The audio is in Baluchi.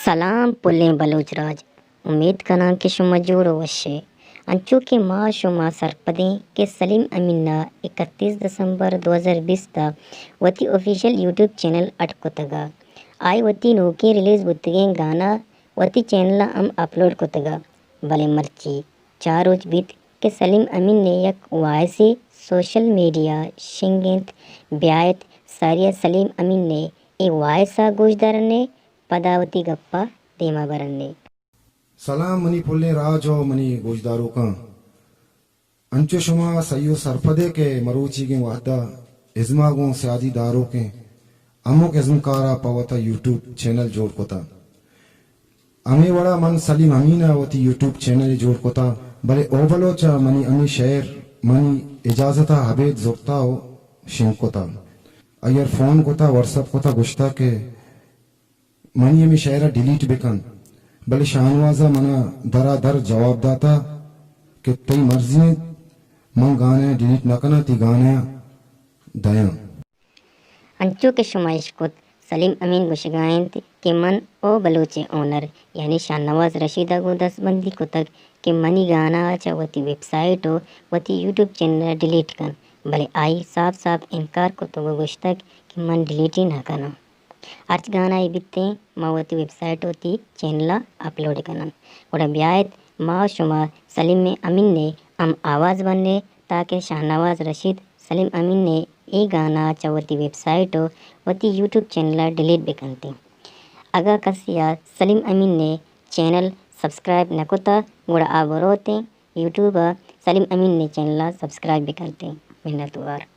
سلام پلیں بلوچ راج، امیت کناں کہ شما جوڑ و وش ئے۔ انچو کہ ما شما سرپدیں کہ سلیم امین ءَ اکتیس دسمبر دو ہزار بیست ءَ وتی آفیشل یوٹیوب چینل اڈ کتگ ءُ آئی وتی نوکیں ریلیز بوتگیں گانا وتی چینل ءَ ہم اپلوڈ کتگ ءُ بلے مرچی چار روچ بیت کہ سلیم امین ءِ یک وائسے سوشل میڈیا ءَ شنگ انت۔ بیایت ساری ءَ سلیم امین ءِ اے وائس ءَ گوش دارن ءُ پدا وتی گپ ءَ دیما برن ءُ۔ سلام منی پلیں راج ءُ منی گوشداروکاں۔ انچو شما سہی ءُ سرپد ئے کہ مروچیگیں وہد ءَ ازم ءَ گوں سیادی داروکیں ہمک ازمکار ءَ پہ وتا یوٹیوب چینل جوڑ کتا۔ ہمے وڑا من سلیم امین ءَ وتی یوٹیوب چینلے جوڑ کتا، بلے او بلوچ ءَ منی ہمے شعر منی اجازت ءَ ابید زرتا ءُ شنگ کتا۔ آئی ءَ را فون کتا، واٹس اپ کتا، گوشتا کہ منی ہمے شعر ءَ ڈیلیٹ بکن، بلے شاہنواز ءَ منا درا در جواب داتا کہ تئی مرضی انت، من گانا ءَ ڈیلیٹ نہ کناں، تئی گانا ءَ دیاں۔ انچو کہ شما اشکت، سلیم امین گوشگا انت کہ من او بلوچ ءِ اونر یعنی شاہنواز رشید ءَ گوں دستبندی کتگ کہ منی گانا ءَ چہ وتی ویب سائٹ ءُ وتی یوٹیوب چینل ءَ ڈیلیٹ کن، بلے آئی ساپ ساپ انکار کتگ ءُ گوشتگ کہ من ڈیلیٹے نہ کناں۔ ہرچ گانائے بیتیں، ما وتی ویب سائٹ ءُ وتی چینل ءَ اپلوڈ کناں۔ گڑا بیایت ما ءُ شما سلیم امین ءِ ہم آواز بنیں تاکہ شاہنواز رشید سلیم امین ءِ اے گانا ءَ چہ وتی ویب سائٹ ءُ وتی یوٹیوب چینل ءَ ڈیلیٹ بکنتیں۔ اگاں کسے ءَ سلیم امین ءِ چینل سبسکرائب نہ کتا، گڑا آ بروتیں یوٹیوب ءَ سلیم امین ءِ چینل ءَ سبسکرائب بکنتیں۔ منتوار۔